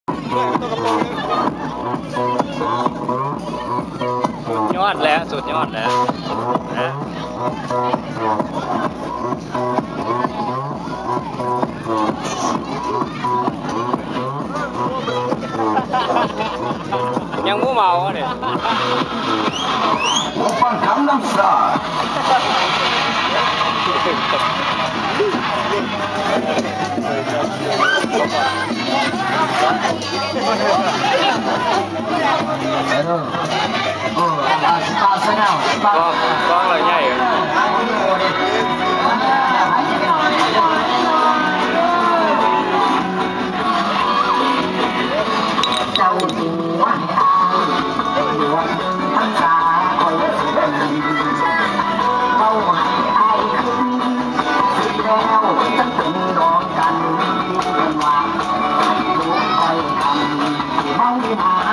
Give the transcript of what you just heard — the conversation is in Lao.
ສຸດຍອດແຫຼະ ສຸດຍອດແຫຼະນະ. ຍັງບໍ່ເມົາເດ້. ກອງ ກອງລະໃຫຍ່. ເຈົ້າຕົວໃຫ້ອ້າຍ ບວດພັນສາຂ້ອຍສິບປີ ເວົ້າໃຫ້ອ້າຍຄືນ ສິບແລ້ວຈັ່ງເປັນດອງກັນ ເພິ່ນວ່າໃຫ້ລູກຂ້ອຍທຳ ເວົ້າດີນາ.